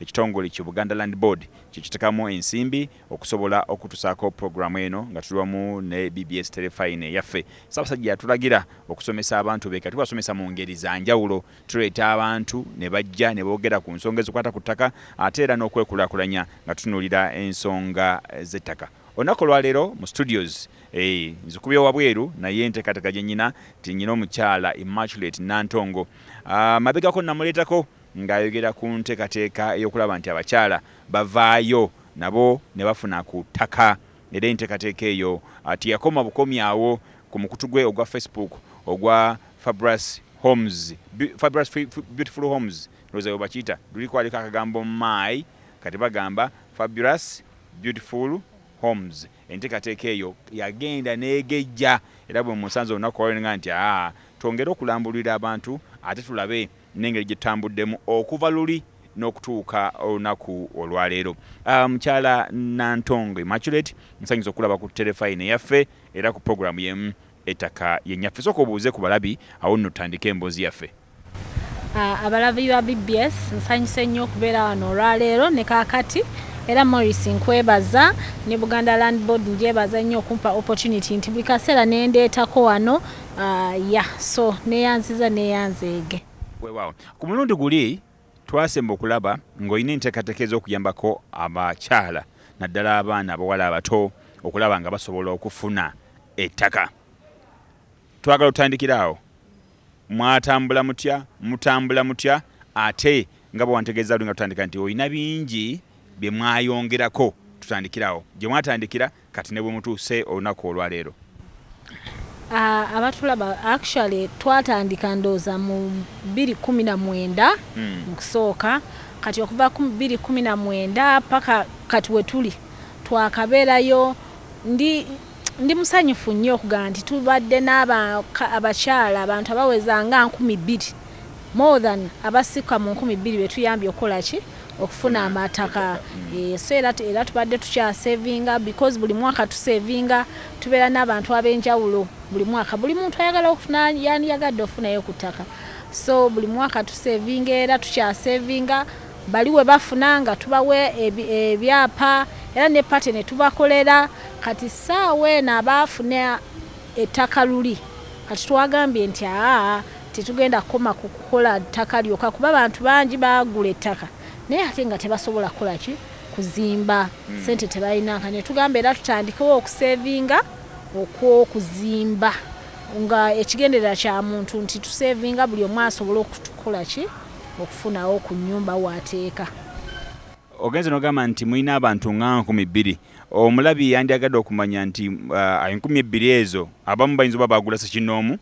Ekitongole ki Buganda Land Board kyekitekamu ensimbi okusobola okutusaako pulogulaamu eno nga tuli wamu ne BBS Terefayina eyaffe. Ssaabasajja yatulagira okusomesa abantu be, kati tubasomesa mu ngeri za njawulo. Tuleeta abantu ne bajja ne boogera ku nsonga ezikwata ku ttaka ate era n'okwekulaakulanya nga tutunuulira ensonga z'ettaka. Olunaku olwaleero mu studios eh, nzikubye wabweru naye enteekateeka gye nnyina nti nnyina omukyala Immaculate Nantongo. Mabegako namuleetako ng'ayogera ku nteekateeka ey'okulaba nti abakyala bavaayo nabo ne bafuna ku ttaka era enteekateeka eyo teyakoma bukomi awo. Ku mukutu gwe ogwa Facebook ogwa Fabulous Homes, Fabulous Beautiful Homes, ndowooza bwe bakiyita, luli kwaliko akagambo my, kati bagamba Fabulous Beautiful Homes. Enteekateeka eyo yagenda n'egejja era bwe musanze olunaku olwaleero nga nti aa twongere okulambulira abantu ate tulabe n'engeri gye tutambuddemu okuva luli n'okutuuka olunaku olwaleero. Mukyala Nantongo Immaculate, nsanyuse okulaba ku terefayina eyaffe era ku pulogulaamu y'emu Ettaka ye Nnyaffe. Sooka obuuze ku balabi awo nno tutandike emboozi yaffe. Abalabi ba BBS, nsanyuse nnyo okubeera wano olwaleero ne kaakati, era Maurice nkwebaza ne Buganda Land Board ngyebaza nnyo okumpa opportunity nti buli kaseera nendeetako wano. Ya, so neyanziza neyanzeege. Weewaawo. Ku mulundi guli twasemba okulaba ng'olina enteekateeka ez'okuyambako abakyala naddala abaana abawala abato okulaba nga basobola okufuna ettaka. Twagala otandikira awo. Mwatambula mutya? Mutambula mutya? Ate nga bwe wantegeeza luli nga tutandika nti olina bingi bye mwayongerako, tutandikire awo gye mwatandikira kati ne bwe mutuuse olunaku olwaleero. Abatulaba, actually twatandika ndowooza mu 2019 mu kusooka. Kati okuva ku 2019 paka kati we tuli twakabeerayo. Ndi musanyufu nnyo okugamba nti tubadde n'abakyala, abantu abaweza nga 2000, more than abasukka mu 2000 be tuyambye okukola ki? Okufuna amataka. So era tubadde tukyasevinga because buli mwaka tusevinga, tubeera n'abantu ab'enjawulo buli mwaka. Buli muntu ayagala okufuna, yandiyagadde okufunayo ku ttaka. So buli mwaka tusevinga era tukyasevinga, bali we bafuna nga tubawa ebyapa era ne party ne tubakolera. Kati ssaawa eno abaafuna ettaka luli, kati twagambye nti aa, tetugenda kukoma ku kukola ttaka lyokka, kuba abantu bangi baagula ettaka naye ate nga tebasobola kukola ki? Kuzimba, ssente tebalina. Ne tugamba era tutandikewo okusevinga okw'okuzimba nga ekigendererwa kya muntu nti tusevinga buli omu asobole okutukola ki? Okufunawo ku nnyumba w'ateeka. Ogenze n'ogamba nti mulina abantu nga 2000. Omulabi yandyagadde okumanya nti 2000 ezo abamu bayinza oba baagula ssekinnoomu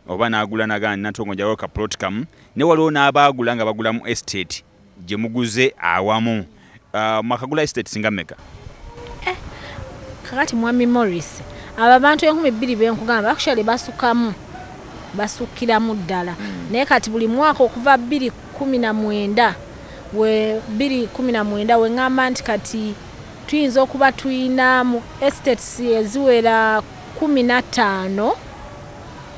oba n'agula n'agamba Nantongo njagalayo ka plot kamu, naye waliwo n'abaagula nga bagula mu estate gye muguze awamu. Mwakagula estates nga mmeka? Kakati mwami Maurice, abo abantu 2000 benkugamba actually basukamu, basukkiramu ddala. Naye kati buli mwaka okuva 2019, we 2019 we ŋŋamba nti kati tuyinza okuba tuyina mu estates eziwera 15,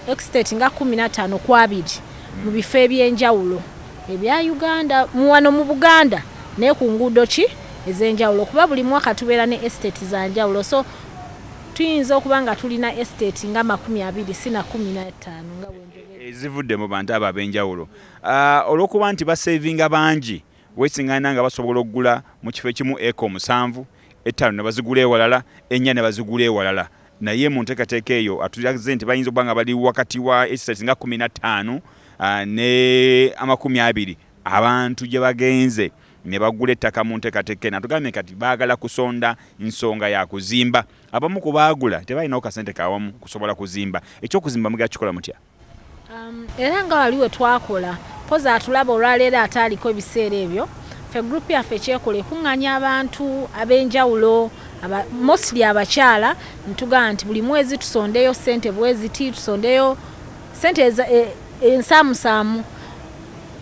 estate nga 15 ku abiri mu bifo ebyenjawulo ebya Uganda, wano mu Buganda, naye ku nguudo ki ez'enjawulo, kuba buli mwaka tubeera ne estate za njawulo. So tuyinza okuba nga tulina estate nga 20, si na 15 nga bwenjogera. Ezivudde mu bantu abo ab'enjawulo olw'okuba nti basevinga bangi, weesiŋŋaana nga basobola okugula mu kifo ekimu eka 7, 5 ne bazigula ewalala, 4 ne bazigula ewalala. Naye mu nteekateeka eyo atulaze nti bayinza okuba nga bali wakati wa estates nga 15 ne 20 abantu gye bagenze ne bagula ettaka mu nteekateeka eno. Atugambye kati baagala kusonda nsonga ya kuzimba. Abamu ku baagula tebalinawo kasente kawamu kusobola kuzimba. Eky'okuzimba mugenda kukikola mutya? Era nga wali we twakola, mpozi atulaba olwaleero ataaliko ebiseera ebyo, ffe group yaffe kyekola ekuŋŋaanya abantu ab'enjawulo, mostly abakyala, ntugamba nti buli mwezi tusondeyo ssente bweziti, tusondeyo ssente ensaamusaamu.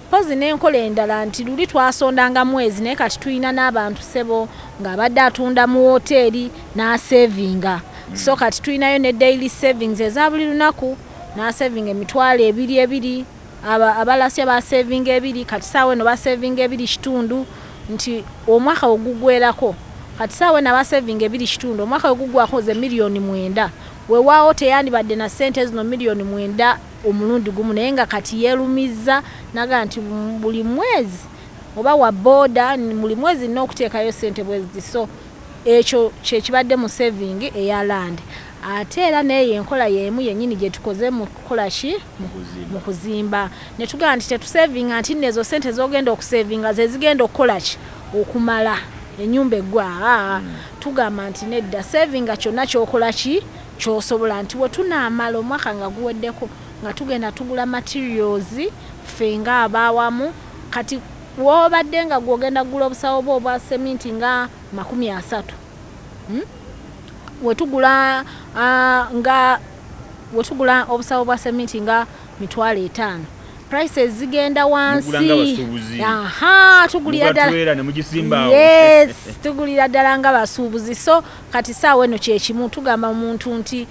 Mpozi n'enkola endala nti luli twasondanga mwezi, naye kati tulina n'abantu ssebo ng'abadde atunda mu woteeri n'asevinga. So kati tulinayo ne daily savings eza buli lunaku, n'asevinga 20,000 ebiri, abalasya basevinga ebiri, kati saawa eno basevinga 2.5. Nti omwaka ogugwerako kati saawa eno abasavinga 2.5, omwaka wegugwako ze 9 million. Weewaawo teyandibadde na ssente zino 9 million omulundi gumu, naye nga kati yeerumizza naga nti buli mwezi oba wa booda, buli mwezi nina okuteekayo ssente bwezi. So ekyo kyekibadde mu saving eya land. Ate era neeyo enkola y'emu yennyini gye tukoze mu kukola ki? Mu kuzimba. Ne tugamba nti tetusavinga nti nno ezo ssente z'ogenda okusavinga ze zigenda okukola ki, okumala ennyumba eggwa. Aa, tugamba nti nedda, savinga kyonna kyokola ki, kyosobola, nti bwe tunaamala omwaka nga guweddeko nga tugenda tugula materials ffe ng'abaawamu. Kati wobadde nga gwogenda kugula obusawo bwo obwa seminti nga 30, Wetugula nga wetugula obusawo bwa seminti nga 50,000, prices zigenda wansi. Mugula nga basuubuzi. Aha, tugulira ddala. Mugatwera ne mugisimba awo. Yes, tugulira ddala nga basuubuzi. So kati saawa eno kyekimu tugamba omuntu nti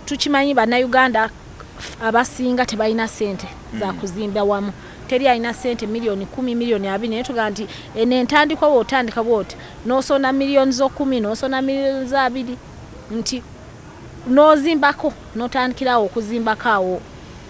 tukimanyi Bannayuganda abasinga tebalina ssente za kuzimba wamu. Teri alina ssente 10 million, 20 million, naye tugamba nti eno entandikwa bw'otandika bwoti n'osonda 10 million, n'osonda 20 million, nti n'ozimbako, n'otandikirawo okuzimbako awo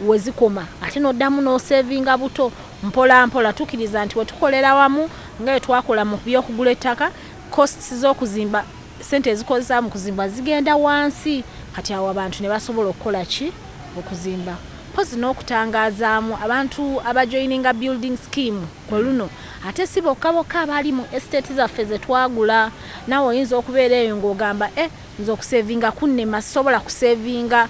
wezikoma, ate n'oddamu n'osevinga buto mpola mpola. Tukkiriza nti wetukolera wamu nga bwe twakola mu byokugula ettaka, costs z'okuzimba, sente ezikozesa mu kuzimba zigenda wansi. Kati awo abantu ne basobola okukola ki? Okuzimba. Mpozi n'okutangazaamu abantu abajoininga building scheme kwe luno, ate si bokka bokka abali mu estate zaffe ze twagula. Naawe oyinza okubeera eyo ng'ogamba, e nze okusevinga kunnema, sisobola kusevinga,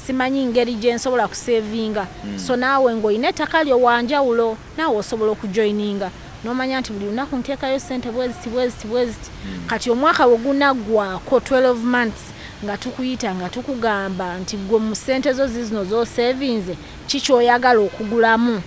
simanyi ngeri gye nsobola kusevinga. So naawe ng'olina ettaka lyo wanjawulo, naawe osobola okujoininga n'omanya nti buli lunaku nteekayo sente bweziti bweziti bweziti. Kati omwaka bwe gunaggwako, 12 months, nga tukuyita nga tukugamba nti gwe mu ssente zo zizino z'osevinze, ki kyoyagala okugulamu?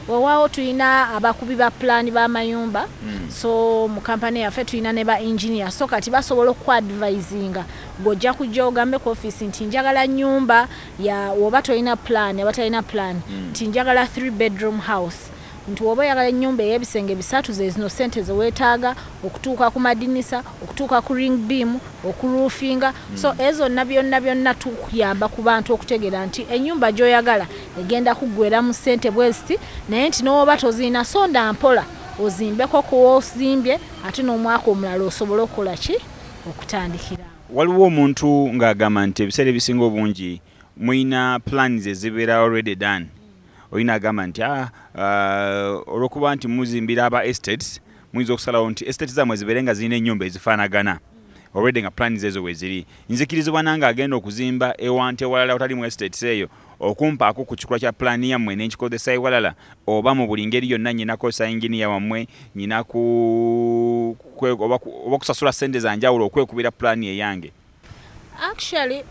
Weewaawo tulina abakubi ba pulaani b'amayumba. So mu kampani yaffe tulina ne ba engineer, so kati basobola okuadvisinga. Gw'ojja kujja ogambe ku ofiisi nti njagala nyumba ya, oba tolina plan, abatalina plan, nti njagala 3 bedroom house, nti woba oyagala ennyumba ey'ebisenge bisatu, ze zino sente zeweetaaga okutuuka ku madinisa, okutuuka ku ring beam, okuruufinga. So ezo zonna byonna byonna tukuyamba ku bantu okutegeera nti ennyumba gy'oyagala egenda kuggwera mu ssente bweziti, naye nti n'oba tozirina, sonda mpola ozimbeko kuwozimbye, ate n'omwaka omulala osobole okukola ki? Okutandikira. Waliwo omuntu ng'agamba nti ebiseera ebisinga obungi mulina plans ezibeera already done. Olina agamba nti olw'okuba nti muzimbira aba estates, muyinza okusalawo nti estate zammwe zibeere nga zirina ennyumba ezifaanagana already nga plans ezo weeziri. Nzikirizibwa nange agenda okuzimba ewantu ewalala otali mu estates eyo okumpaako ku kikula kya pulaani yammwe nenkikozesa ewalala, oba mu buli ngeri yonna nyina kozesa inginiya wammwe, nyina oba okusasula sente zanjawulo okwekubira pulaani eyange? Actually,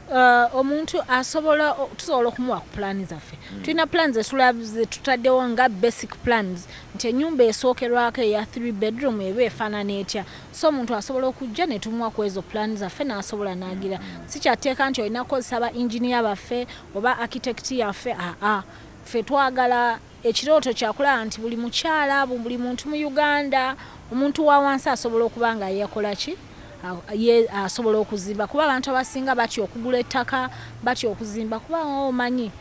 omuntu asobola, tusobola okumuwa ku pulaani zaffe. Tulina plan zetutaddewo nga basic plans, nti ennyumba esookerwako eya 3 bedroom eba efaanana etya. So omuntu asobola okujja ne tumuwa ku ezo plan zaffe n'asobola n'agira. Si kyatteeka nti olina kukozesa ba engineer baffe oba architect yaffe. Aa, ffe twagala ekirooto kyakulaba nti buli mukyala, buli muntu mu Uganda, omuntu wa wansi asobola okuba nga yekola ki, ye asobola okuzimba, kuba abantu abasinga batya okugula ettaka, batya okuzimba, kuba omanyi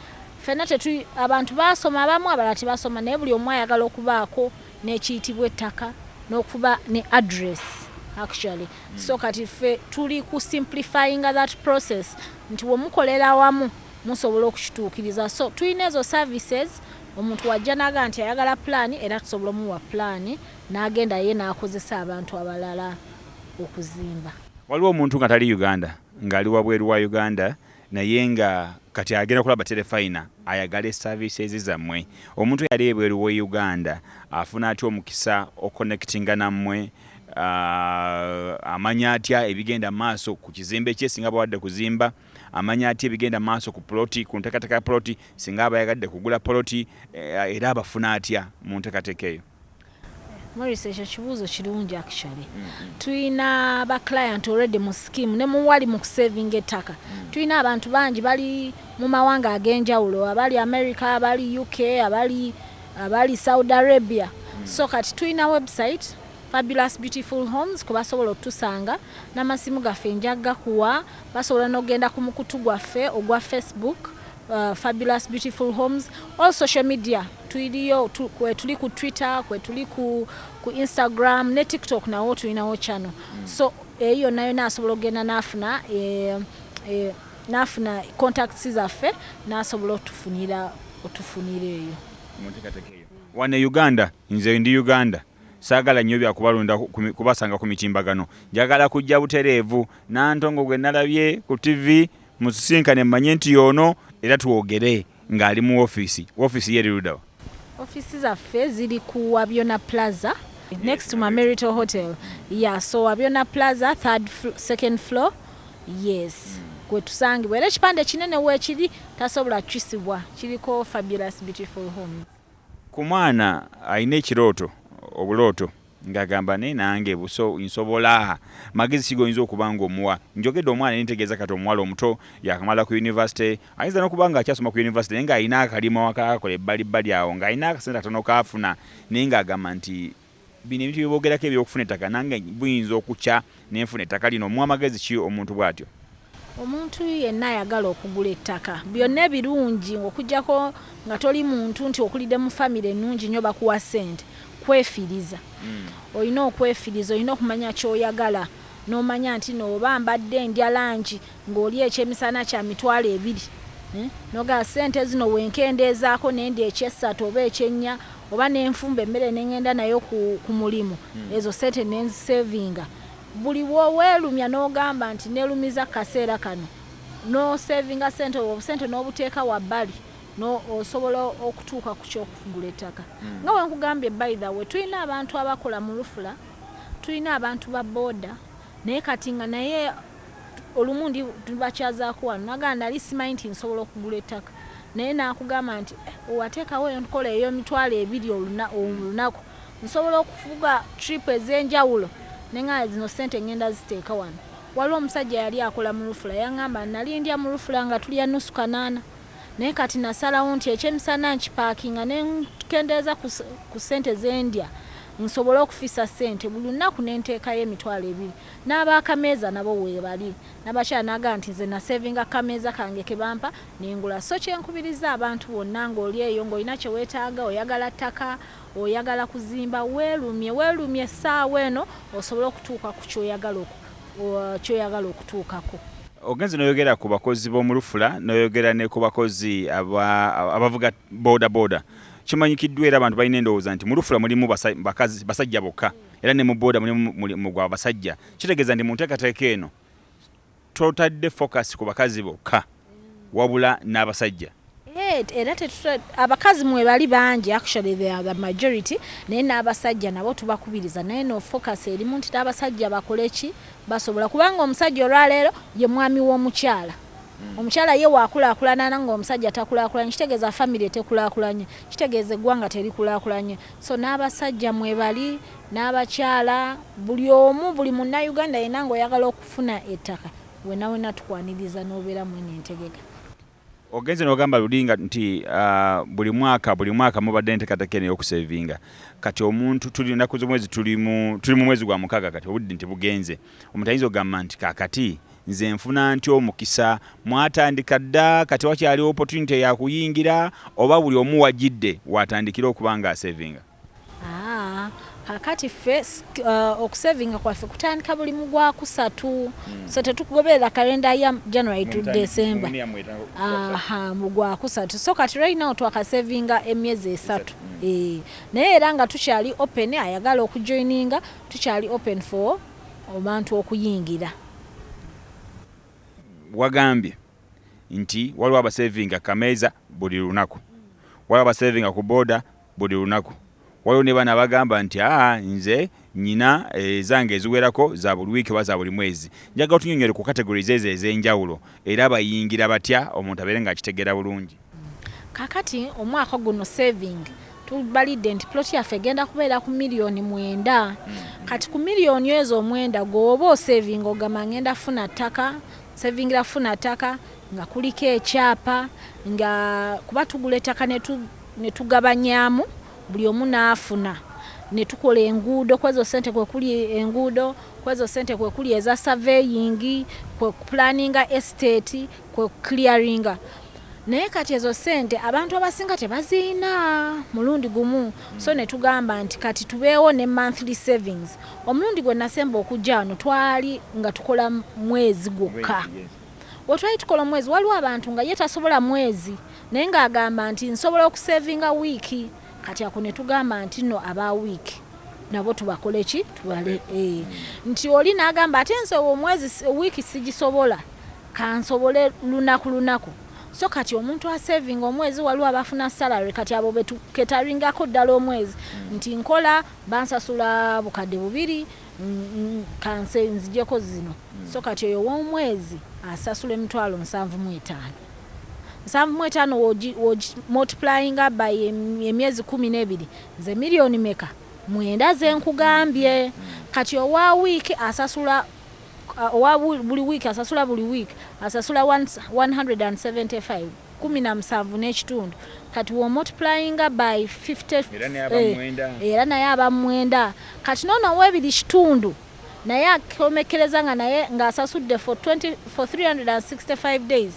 ffenna tetu abantu basoma abamu, abalala tebasoma, naye buli omu ayagala okubaako n'ekiyitibwa ettaka n'okuba ne address actually. So kati ffe tuli ku simplifying that process, nti wemukolera awamu musobola okukituukiriza. So tulina ezo services. Omuntu wajja n'agamba nti ayagala pulaani, era tusobola omuwa pulaani n'agenda ye n'akozesa abantu abalala okuzimba. Waliwo omuntu nga tali Uganda, ng'ali wabweru wa Uganda, naye nga kati agenda kulaba Terefayina, ayagala services zammwe. Omuntu yali ebweru we Uganda afuna atya omukisa oconnectinga nammwe? Amanya atya ebigenda maaso ku kizimbe kye singa bawadde kuzimba? Amanya atya ebigenda maaso ku ploti, ku nteekateeka ya ploti, singa aba ayagadde kugula poloti? Era abafuna atya mu nteekateeka eyo? Maurice, ekyo kibuuzo kirungi. Actually, tulina ba client already mu scheme ne muwali mu kusavinga ettaka. Tulina abantu bangi bali mu mawanga ag'enjawulo, abali America, abali UK, abali Saudi Arabia. So kati tulina website. Fabulous Beautiful Homes kubasobola otusanga n'amasimu gaffe njaggakuwa, basobola n'okugenda ku mukutu gwaffe ogwa Facebook, Fabulous Beautiful Homes, all social media tuliyo, kwetuli ku Twitter, kwetuli ku Instagram ne TikTok, nawo tulinawo channel. So eyo yonna yonna asobola okugenda n'afuna contacts zaffe, n'asobola otufunira eyo. Wano e Uganda, nze ndi Uganda, saagala nnyo byakubalonda kubasanga ku mitimbagano, njagala kujja butereevu. Nantongo gwe nalabye ku TV musisinkane, mmanye nti yono, era twogere ng'ali mu ofiisi. Ofiisi ye eri luddawa? Ofiisi zaffe ziri ku Wabyona Plaza, next to Mamerito Hotel. Yeah, so Wabyona Plaza, third second floor, yes, kwe tusangibwa, era ekipande kinene weekiri, tasobola kukisibwa, kiriko Fabulous Beautiful Homes. Ku mwana alina ekirooto, obulooto, ng'agamba naye nange buso nsobola, magezi ki goyinza okuba nga omuwa? Njogedde omwana nentegeeza kati omuwala omuto yakamala ku university, ayinza n'okuba nga akyasoma ku university, naye ng'alina akalimo akakola ebbalibbali awo, ng'alina akasente katono kaafuna, naye ng'agamba nti bino ebintu byebogerako ebyokufuna ettaka, nange buyinza okukya nenfuna ettaka lino. Omuwa magezi ki omuntu bw'atyo? Omuntu yenna ayagala okugula ettaka, byonna ebirungi, okuggyako nga toli muntu nti okulidde mu famire ennungi nnyo bakuwa ssente, kwefiiriza. Olina okwefiiriza, olina okumanya ky'oyagala, n'omanya nti nooba mbadde ndya lunch ng'oli ekyemisana kya 20,000, eh? Nogamba ssente zino wenkendeezaako nendya ekyessatu oba ekyennya, oba nenfumba emmere neŋŋenda nayo ku mulimu, ezo ssente nenzisevinga. Buli bw'oweerumya n'ogamba nti neerumiza kaseera kano, n'osevinga ssente, obusente n'obuteeka wabbali, no osobola okutuuka ku kyokugula ettaka. Nga bwe nkugambye, by the way, tulina abantu abakola mu lufula, tulina abantu ba booda, naye kati nga naye olumu ndi tubakyazaako wano, nagamba nali simanyi nti nsobola okugula ettaka, naye n'akugamba nti, "Eh, owateekawo enkola ey'emitwalo 20 olunaku, nsobola okuvuga trip ez'enjawulo, neŋŋamba zino ssente ŋŋenda ziteeka wano." Waliwo omusajja yali akola mu lufula, yaŋŋamba nali ndya mu lufula nga tulya nusu kanaana, naye kati nasalawo nti ekyemisana nkipaakinga nenkendeeza ku ssente zendya, nsobole okufisa ssente buli lunaku nenteekayo 20,000. N'abaakameeza nabo weebali, n'abakyala, nagaa nti nze nasevinga kameeza kange ke bampa nengula. So kyenkubiriza abantu bonna, ng'oli eyo ng'olina kye weetaaga, oyagala ttaka, oyagala kuzimba, weerumye, weerumye essaawa eno osobole okutuuka ku kyoyagala okutuukako. Ogenze n'oyogera ku bakozi b'omu lufula, n'oyogera ne ku bakozi abavuga boda boda. Kimanyikiddwa era abantu balina endowooza nti mu lufula mulimu bakazi, basajja bokka, era ne mu boda mulimu gwa basajja. Kitegeeza nti mu nteekateeka eno totadde focus ku bakazi bokka, wabula n'abasajja? Eh, era abakazi mwe bali bangi, actually they are the majority, naye n'abasajja nabo tubakubiriza. Naye no focus erimu nti n'abasajja bakole ki? Basobola, kubanga omusajja olwaleero ye mwami w'omukyala. Omukyala ye waakulaakulana ng'omusajja takulaakulanye, kitegeeza famire tekulaakulanye, kitegeeza eggwanga terikulaakulanye. So n'abasajja mwe bali n'abakyala, buli omu, buli munnayuganda yenna ng'oyagala okufuna ettaka, wena wena tukwaniriza n'obeera mwene entegeka. Ogenze n'ogamba luli nga nti buli mwaka, buli mwaka mubadde enteekateeka eno ey'okusevinga. Kati omuntu, tuli ennaku z'omwezi, tuli mu mwezi gwa mukaaga kati, obudde nti bugenze. Omuntu ayinza okugamba nti kaakati nze nfuna ntya omukisa? Mwatandika dda, kati wakyaliwo opportunity yakuyingira, oba buli omu wajidde watandikire okuba nga asevinga? Ah, kakati ffe okusevinga kwaffe kutandika buli mu gwakusatu. So tetukugoberera kalenda ya January to December. Aha, mu gwakusatu. So kati right now twakasevinga emyezi 3. Eh, naye era nga tukyali open, ayagala okujoininga, tukyali open for abantu okuyingira. Wagambye nti waliwo abasevinga kameeza buli lunaku, waliwo abasevinga ku boda buli lunaku, waliwo ne bano abagamba nti aa nze nyina ezange eziwerako za buli wiiki oba za buli mwezi. Njagala otunyonyole ku categories ezo ez'enjawulo, era bayingira batya, omuntu abeere ng'akitegeera bulungi. Kakati omwaka guno saving tubalidde nti plot yaffe egenda kubeera ku miliyoni 9. Kati ku miliyoni ezo 9, gweoba osavinga ogamba ngenda funa ttaka, savingira funa ttaka nga kuliko ekyapa, nga kuba tugula ettaka ne tugabanyaamu buli omu n'afuna. Ne tukola enguudo. Kwezo sente kwekuli enguudo, kwezo sente kwekuli eza surveying, kwe planninga estate, kwe clearinga. Naye kati ezo sente abantu abasinga tebaziina mulundi gumu. So ne tugamba nti kati tubeewo ne monthly savings. Omulundi gwe nasemba okujja wano twali nga tukola mwezi gwokka. Wetwali tukola omwezi, waliwo abantu nga ye tasobola mwezi, naye ng'agamba nti nsobola okusavinga wiiki. Kati ako ne tugamba nti nno aba wiiki nabo tubakole ki? Tubale nti oli n'agamba ate nze omwezi, wiiki sigisobola, kansobole lunaku lunaku. So kati omuntu asavinga omwezi, waliwo abafuna salary, kati abo betucaterinngako ddala omwezi nti nkola bansasula 2000, kanse nzijeko zino. So kati oyo w'omwezi asasula 75,000. 75 wogi multiplyinga by emyezi 12, nze miliyoni meka? 9 zenkugambye. Kati owa wiiki asasula owa buli wiiki asasula, buli wiiki asasula 175, 17.5. Kati womultiplyinga by 50, Era naye aba 90. Era naye aba 90. Kati noono ow'ebiri kitundu naye akomekereza nga naye ng'asasudde for 20, for 365 days,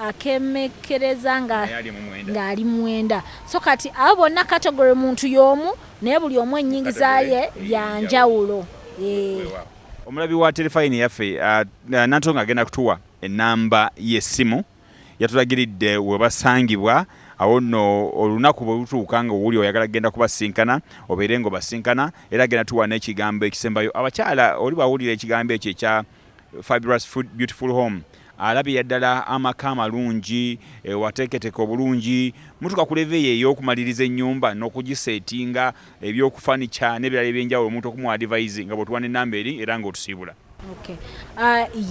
akemekereza nga Naye ali mu 90. Ng'ali 90. So kati abo bonna category muntu y'omu, naye buli omu ennyingiza ye Category yanjawulo. Weewaawo. Omulabi wa terefayini yaffe, Nantongo agenda kutuwa enamba y'essimu, yatulagiridde we basangibwa. Awo nno olunaku bwe lutuuka nga owuli oyagala kugenda kubasinkana, obeere nga obasinkana. Era agenda tuwa n'ekigambo ekisembayo. Abakyala, oli bwawulira ekigambo ekyo ekya Fabulous Food Beautiful Home, alabira ddala amaka amalungi, wateeketeeka obulungi, mutuka ku level eyo ey'okumaliriza ennyumba n'okugiseetinga, ebyokufanica n'ebirala ebyenjawulo, omuntu okumuwa advice nga bw'otuwa n'ennamba eri era ng'otusiibula. Okay.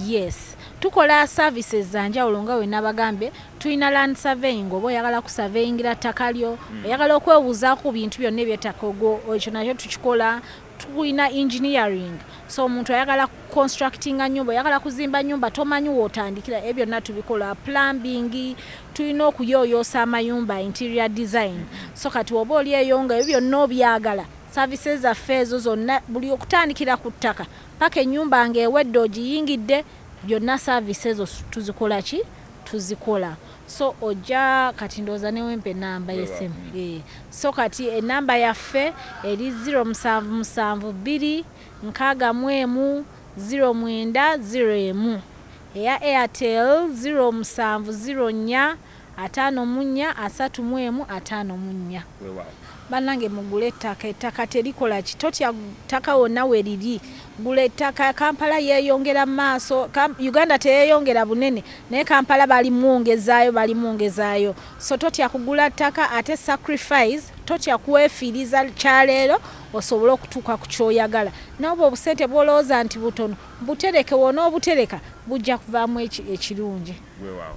Yes, tukola services za njawulo nga we nabagambye. Tulina land surveying, oba oyagala kusurveyingira ttaka lyo, oyagala okwebuuzaako ku bintu byonna ebyettaka, ogwo ekyo nakyo tukikola. Tulina engineering, so omuntu ayagala constructinga nyumba, oyagala kuzimba nyumba, tomanyi wootandikira, ebyo byonna tubikola. Plumbing, tulina okuyooyoosa amayumba, interior design. So kati oba oli eyo nga ebyo byonna obyagala, services zaffe ezo zonna, buli okutandikira ku ttaka paka ennyumba ng'ewedde ogiyingidde, byonna service ezo tuzikola ki? Tuzikola. So ojja kati ndowooza newempa enamba y'essimu. So kati enamba yaffe eri 0772 61 09 01. Eya Airtel 0704 54 31 54. Bannange, mugule ettaka. Ettaka terikola ki? Totya, ttaka wonna we riri, gula ettaka. Kampala yeeyongera mu maaso. Uganda teyeeyongera bunene, naye Kampala balimwongezaayo, balimwongezaayo. So totya kugula ttaka, ate sacrifice, totya kwefiiriza kyaleero osobole okutuuka ku kyoyagala. Naye obusente bwolowooza nti butono, butereke. Wona obutereka bujja kuvaamu ekirungi. Weewaawo.